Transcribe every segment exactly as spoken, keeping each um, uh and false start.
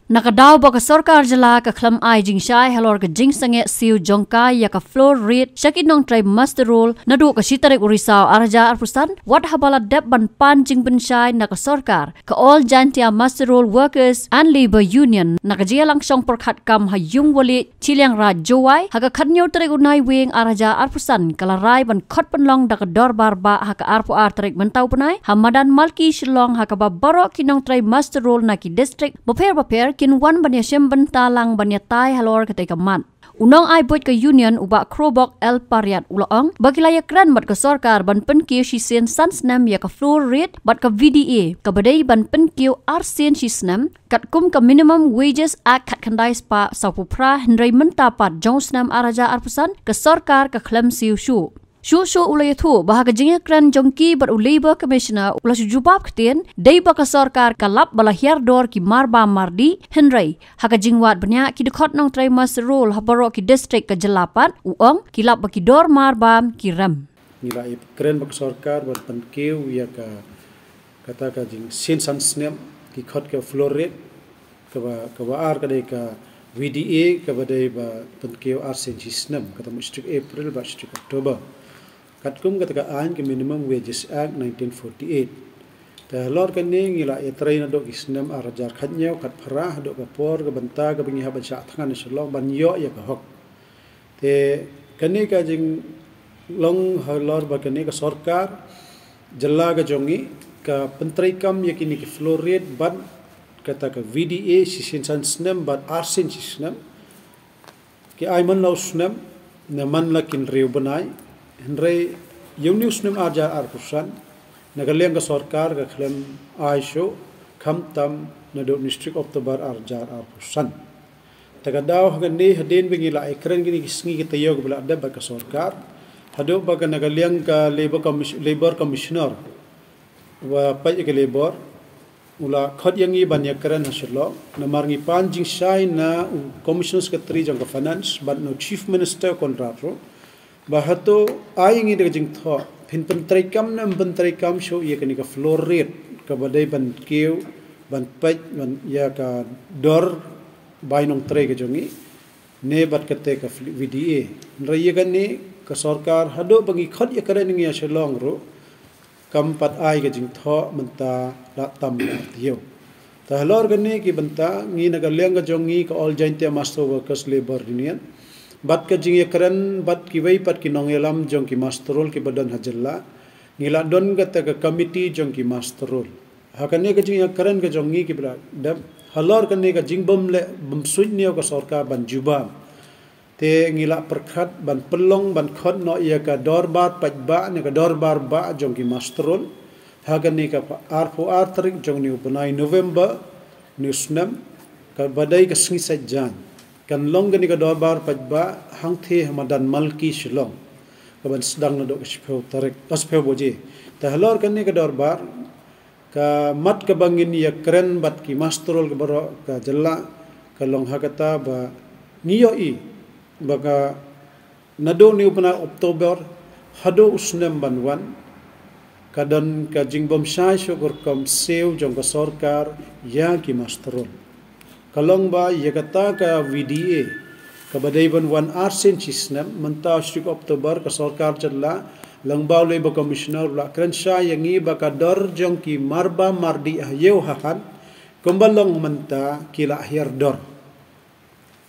Na ka daw ba ka sorkar jylla ka khlem ai jingshai halor ka jingsangeh siew jong ka ïa ka floor rate sha ki nongtrei muster roll naduh ka shi tarik u Risaw ar hajar arphew san, wat haba la dep ban pan jingpynshai na ka sorkar, ka All Jaintia Muster Roll Workers and Labour Union, na ka jingïalang shong pyrkhat kam ha Yung Wali, Chilliangraj, Jowai, ha ka khatñiew tarik u Naiwieng ar hajar arphew san, ka la rai ban khot pynlong da ka dorbar bah ha ka arphew ar tarik mynta u bnai ha Madan Malki, Shillong, ha kaba baroh ki nongtrei muster roll na ki district bapher bapher kin wan ban ïashim bynta lang ban ïatai halor katei ka mat. U nongai buit ka Union, u Bah Krobok L Pariat, u la ong ba ki la ïakren bad ka sorkar ban pynkiew shisien san snem ïa ka floor rate bad ka V D A, kaba dei ban pynkiew arsien shisnem, katkum ka Minimum Wages Act khatkhyndai spah sawphew phra, hynrei mynta pat jong u snem ar hajar arphew san, ka sorkar ka khlem siew shuh. Shuh shuh u la ïathuh ba ha ka jingïakren jong ki bad u Labour Commissioner, u la shu jubab ktien, dei ba ka sorkar ka lap ba la hiar dor ki marbam mardih, hynrei ha ka jingwad bniah ki dkhot nongtrei muster roll ha baroh ki district ka jylla pat, u ong, ki lap ba ki dor marbam ki rem. Ngi la ïakren bad ka sorkar ban pynkiew ïa ka, kata ka jingsien san snem ki khot ka floor rate, kaba, kaba ar ka dei ka V D A, kaba dei ba pynkiew arsien shisnem, kata mut shi tarik April bad shi tarik October, katkum kata ka aiñ ka Minimum Wages Act nineteen forty-eight. Te halor kane ngi la ïatrei naduh ki snem ar hajar khatñiew, khatphra, haduh ka por ka bynta kaba ngi hap ban shah thngan na Shillong ban ïoh ïa ka hok. Te kane ka jinglong halor ba kane ka sorkar jylla ka jong ngi ka pyntreikam ïa kine ki floor rate bad kata ka V D A shisien san snem bad arsien shisnem. Ki ai man la u snem, ne man la ki hynriew bnai, hynrei ïa une u snem ar hajar arphew san, na ka liang ka sorkar ka khlem ai shuh, khamtam naduh une u tarik October ar hajar arphew san. Te ka daw ha kane hadien ba ngi la ïakren kine ki sngi ki taïew kiba la dep bad ka sorkar, haduh ba ka na ka liang ka Labour Commis-, Labour Commissioner, ba peit ïa ka Labour, u la khot ïa ngi ban ïakren ha Shillong, namar ngi pan jingshai na u Commissioner Secretary jong ka Finance bad na u Chief Minister Conrad ruh, ba hato ai ngi da ka jingthoh, phin pyntreikam ne ym pyntreikam shuh ïa kane ka floor rate, kaba dei ban kiew, ban peit, ban ïa ka dor bai nongtrei ka jong ngi, ne bad kata ka fli-, V D A. Hynrei ïa kane ka sorkar haduh ba ngi khot ïakren ngi ha Shillong ruh, kam pat ai ka jingthoh mynta la tam ar taïew. Te halor kane ki bynta ngi na ka liang ka jong ngi ka All Jaintia Muster Workers Labour Union, bad ka jingïakren bad kiwei pat ki nongïalam jong ki muster roll kiba don ha jylla, ngi la don kata ka committee jong ki muster roll. Ha kane ka jingïakren ka jong ngi kiba la dep, halor kane ka jingbym leh bym suidñiew ka sorkar ban jubab, te ngi la pyrkhat ban pynlong ban khot noh ïa ka dorbar paidbah ne ka dorbar bah jong ki muster roll ha kane ka arphew ar tarik jong une u bnai November, une u snem, kaba dei ka sngi Saitjaiñ. Kan long kane ka dorbar paidbah hangtei ha Madan Malki, Shillong, kaban sdang naduh ka shiphew tarik, ka shiphew baje. Te halor kane ka dorbar, ka mat kaba ngin ïakren bad ki muster roll ka baroh ka jylla, ka long ha kata ba ngi ïohi ba ka naduh une u bnai October haduh u snem ban wan, ka don ka jingbym shai shuh ka rukom siew jong ka sorkar ïa ki muster roll. Ka long ba ïa kata ka V D A, kaba dei ban wan arsien shisnem, mynta u tarik October ka sorkar jylla lyngba u Labour Commissioner u la kren shai ïa ngi ba ka dor jong ki marbam mardih ha ïew ha hat, kumba long mynta ki la hiar dor.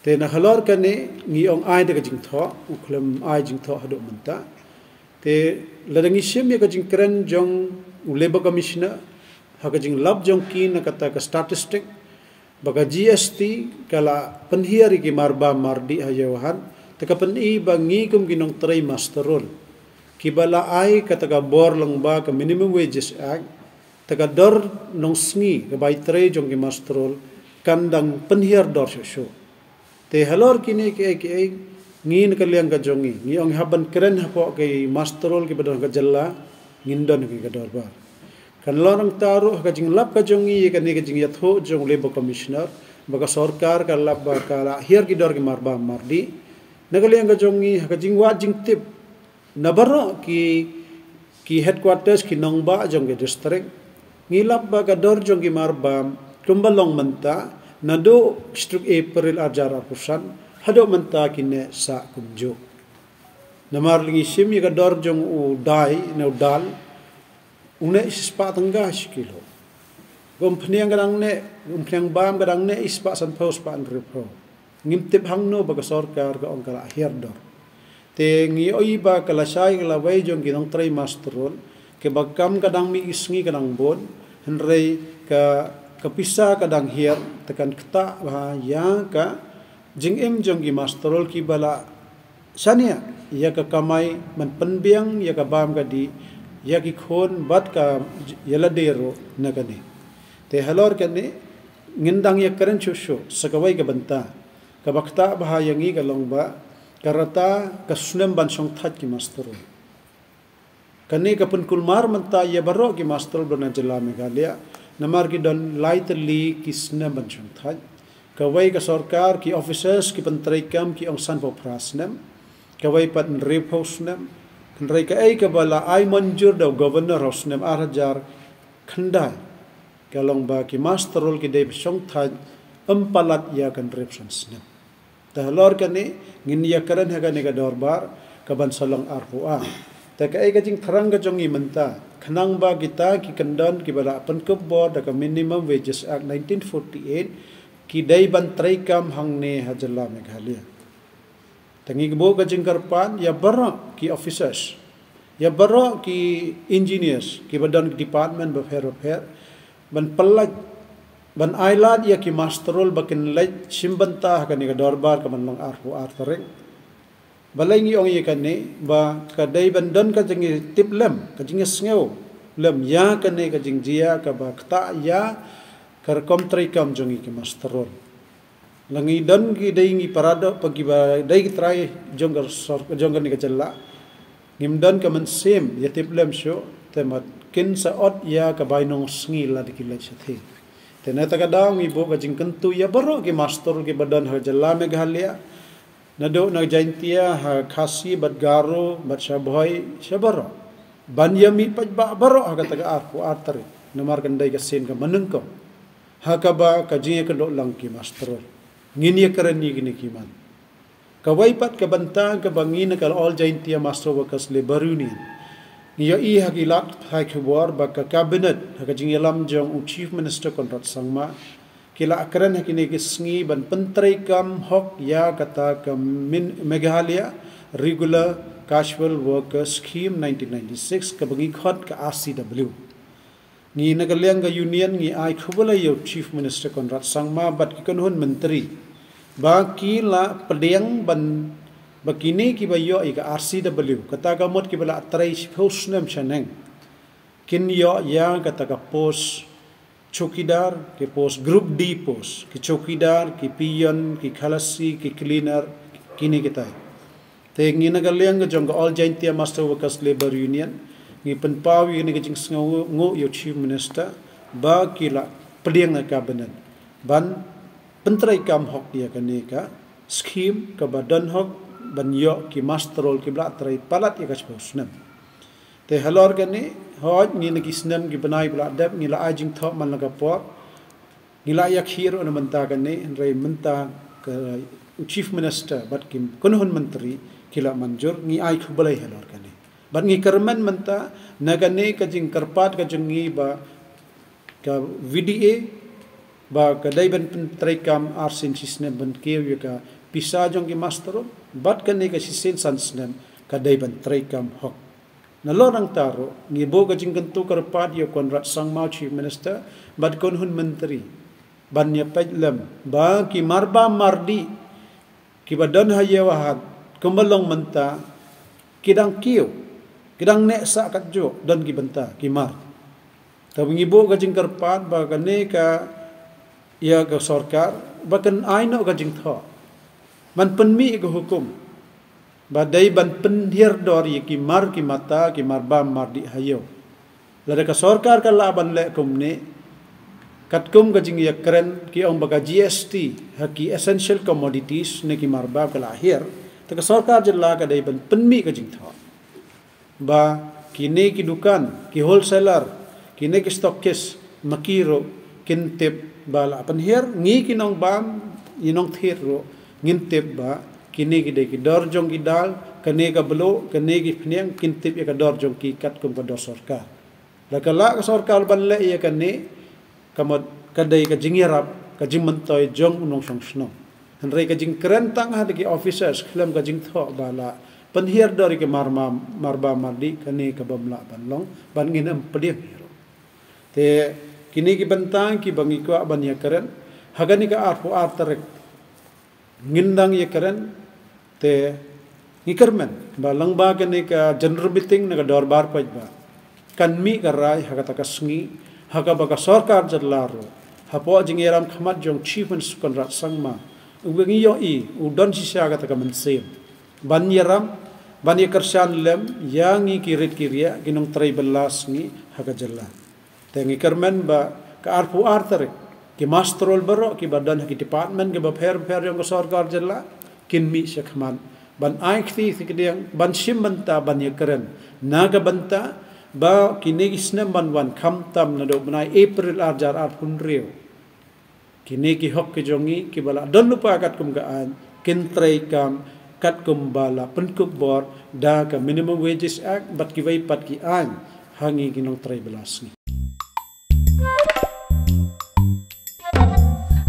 Te na halor kane ngi ong ai da ka jingthoh, u khlem ai jingthoh haduh mynta. Te lada ngi shim ïa ka jingkren jong u Labour Commissioner, ha ka jinglap jong ki na kata ka statistic, ba ka G S T ka la pynhiar ïa ki marbam mardih ha ïew ha hat, te ka pyni ba ngi kum ki nongtrei muster roll, kiba la ai kata ka bor lyngba ka Minimum Wages Act, te ka dor nongsngi kaba ïatrei jong ki muster roll kan dang pynhiar dor shuh shuh. Te halor kine kiei kiei, ngi na ka liang ka jong ngi, ngi ong hap ban kren hapoh ki muster roll kiba don ha ka jylla, ngin don ha kane ka dorbar. Kan long nangta ruh ha ka jinglap ka jong ngi ïa kane ka jingïathuh jong u Labour Commissioner, ba ka sorkar ka lap ba ka la hiar ki dor ki marbam mardih. Na ka liang ka jong ngi, ha ka jingwad jingtip na baroh ki, ki headquarters, ki nongbah jong ki district, ngi lap ba ka dor jong ki marbam kumba long mynta, Naduh shi tarik April ar hajar arphew san haduh mynta ki neh sah kumjuh. Namar lada ngi shim ïa ka dor jong u dai ne u dal, u neh shispah tyngka shi kilo. Ka umphniang ka dang neh, ka umphniang bam ka dang neh shispah sanphew, shispah hynriewphew. Ngim tip hangno ba ka sorkar ka ong ka la hiar dor. Te ngi ïohi ba ka lashai ka lawei jong ki nongtrei master roll, kaba kam ka dang mih ki sngi ka dang bun, hynrei ka, ka pisa ka dang hiar, te kan ktah bha ïa ka jingim jong ki master roll kiba la shaniah ïa ka kamai ban pynbiang ïa ka bam ka dih ïa ki khun bad ka ïa lade ruh na kane. Te halor kane ngin dang ïakren shuh shuh sa kawei ka bynta kaba ktah bha ïa ngi ka long ba ka rta ka snem ban shongthait ki master roll. Kane ka pynkulmar mynta ïa baroh ki master roll ba na jylla Meghalaya, namar ki don lai tylli ki snem ban shongthait. Kawei ka sorkar, ki officers, ki pyntreikam ki ong sanphew phra snem, kawei pat hynriewphew snem. Hynrei kaei kaba la ai mynjur da u governor ha u snem ar hajar khyndai, ka long ba ki master roll ki dei ban shongthait ym palat ïa ka hynriewphew san snem. Te halor kane ngin ïakren ha kane ka dorbar kaban sa long arphew ar. Te kaei ka jingthrang ka jong ngi mynta, khnang ba kita ki kyndon kiba la pynkup bor da ka Minimum Wages Act nineteen forty-eight ki dei ban treikam hangne ha jylla Meghalaya. Te ngi buh ka jingkyrpad ïa baroh ki officers, ïa baroh ki engineers kiba don ki department bapher bapher, ban pyllait, ban ailad ïa ki master roll ba kin leit shim bynta ha kane ka dorbar kaban long arphew ar tarik. Balei ngi ong ïa kane? Ba ka dei ban don ka jingtiplem, ka jingsngewlem ïa kane ka jingjia kaba ktah ïa ka rukom treikam jong ngi ki master roll. La ngi don ki dei ngi para doh pa kiba dei ki trai jong ka sor-, jong kane ka jylla. Ngim don ka mynsiem ïatiplem shuh, te mat kin sa ot ïa ka bainong sngi lada ki leit shathie. Te na kata ka daw ngi buh ka jingkyntu ïa baroh ki master kiba don ha jylla Meghalaya, naduh na Jaintia, ha Khasi bad Garo bad sha Bhoi, sha baroh, ban ïa mih paidbah baroh ha kata ka arphew ar tarik, namar kan dei ka sien kaba nyngkong ha kaba ka jingïakynduh lang ki master roll. Ngin ïakren ïa kine ki man. Kawei pat ka bynta kaba ngi na ka All Jaintia Master Workers Labour Union ngi ïohi ha ki lad pathai khubor ba ka cabinet ha ka jingïalam jong u Chief Minister Conrad Sangma ki la kren ha kine ki sngi ban pyntreikam hok ïa kata ka Min-, Meghalaya Regular Casual Worker Scheme nineteen ninety-six kaba ngi khot ka R C W. Ngi na ka liang ka Union ngi ai khublei ïa u Chief Minister Conrad Sangma bad ki kynhun myntri ba ki la pdiang ban, ba kine kiba ïoh ïa ka R C W, kata ka mut kiba la trei shiphew snem shaneng, kin ïoh ïa kata ka post chowkidar, ki post Group D post, ki chowkidar, ki peon, ki khalasi, ki cleaner, kine kitai. Te ngi na ka liang ka jong ka All Jaintia Master Workers Labour Union ngi pynpaw ïa kane ka jingsngewnguh ïa u Chief Minister ba ki la pdiang ha cabinet ban pyntreikam hok ïa kane ka scheme kaba don hok ban ïoh ki master roll kiba la trei palat ïa ka shiphew snem. Te halor kane, hooid ngi na ki snem ki bnai ba la dep ngi la ai jingthoh man la ka por, ngi la ïakhih ruh na mynta kane, hynrei mynta ka u Chief Minister bad ki kynhun myntri ki la mynjur, ngi ai khublei halor kane. Bad ngi kyrmen mynta na kane ka jingkyrpad ka jong ngi ba ka V D A ba ka dei ban pyntreikam arsien shisnem ban kiew ïa ka pisa jong ki master roll, bad kane ka shisien san snem ka dei ban treikam hok. Nalor nangta ruh ngi buh ka jingkyntu kyrpad ïa u Conrad Sangma, Chief Minister, bad kynhun myntri ban ïa peit lem ba ki marbam mardih kiba don ha ïew ha hat kumba long mynta ki dang kiew, ki dang neh sah katjuh, don ki bynta ki mar. Te ngi buh ka jingkyrpad ba kane ka ïa ka sorkar ba kan ai noh ka jingthoh ban pynmih ïa ka hukum ba dei ban pynhiar dor ïa ki mar ki mata, ki marbam mardih ha ïew. Lada ka sorkar ka lah ban leh kumne, katkum ka jingïakren ki ong ba ka G S T ha ki essential commodities ne ki marbam ka la hiar, te ka sorkar jylla ka dei ban pynmih ka jingthoh ba kine ki dukan, ki wholesaler, kine ki stockist, ma ki ruh Kin tip ba la pynhiar, ngi ki nongbam, i nongthied ruh, ngin tip ba kine ki dei ki dor jong ki dal, kane ka bluh, kane ki phniang, kin tip ïa ka dor jong ki katkum ka dor sorkar. La ka lah ka sorkar ban leh ïa kane, ka mut ka dei ka jingïarap, ka jingmyntoi jong u nongshong shnong. Hynrei ka jingkren tang ha ki officers khlem ka jingthoh ba la pynhiar dor ïa ki marbam, marbam mardi, kane ka bym lah ban long, ban ngin ym pdiang ïa ruh. Te kine ki bynta kiba ngi kwah ban ïakren ha kane ka arphew ar tarik, ngin dang ïakren. Te ngi kyrmen ba lyngba kane ka general meeting na ka dorbar paidbah, kan mih ka rai ha kata ka sngi, ha kaba ka sorkar jylla ruh, hapoh jingïalam khmat jong Chief Minister Conrad Sangma, uba ngi ïohi u don shisha kata ka mynsiem ban ïarap, ban ïakyrshan lem ïa ngi ki rit ki riah, ki nongtrei bylla sngi ha ka jylla. Te ngi kyrmen ba ka arphew ar tarik, ki muster roll baroh kiba don ha ki department kiba pher pher jong ka sorkar jylla, kin mih shakhmat ban ai kti kti kdiang, ban shim bynta, ban ïakren na ka bynta ba kine ki snem ban wan, khamtam naduh bnai April ar hajar arphew hynriew, kine ki hok ki jong ngi kiba la don lypa katkum ka aiñ, kin treikam katkum ba la pynkup bor da ka Minimum Wages Act bad kiwei pat ki aiñ ha ngi ki nongtrei bylla sngi.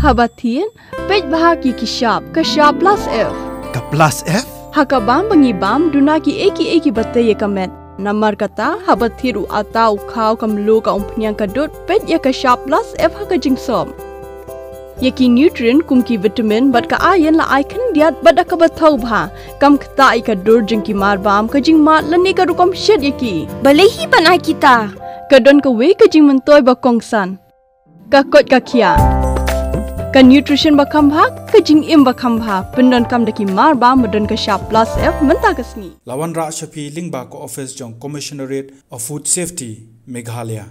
Haba thied, peit bha ki ki shap, ka shap plus F. Ka plus F? Ha ka bam ba ngi bam, duna kiei kiei kiba tei ïa ka met. Namar kata, haba thied u atta, u khaw, ka mluh, ka umphniang, ka dud, peit ïa ka shap plus F ha ka jingsop. Ïa ki nutrient kum ki vitamin bad ka iron la ai khyndiat bad da kaba thaw bha. Kam ktah ïa ka dur jong ki marbam, ka jingmad lane ka rukom shet ïa ki. Balei hi ban ai kita? Ka don kawei ka jingmyntoi ba kongsan. Ka koit ka khiah. Ka nutrition ba kham bha, ka jingim ba kham bha. Pyndonkam da ki marbam ba don ka shap plus F mynta ka sngi. La wanrah sha phi lyngba ka office jong Commissionerate of Food Safety, Meghalaya.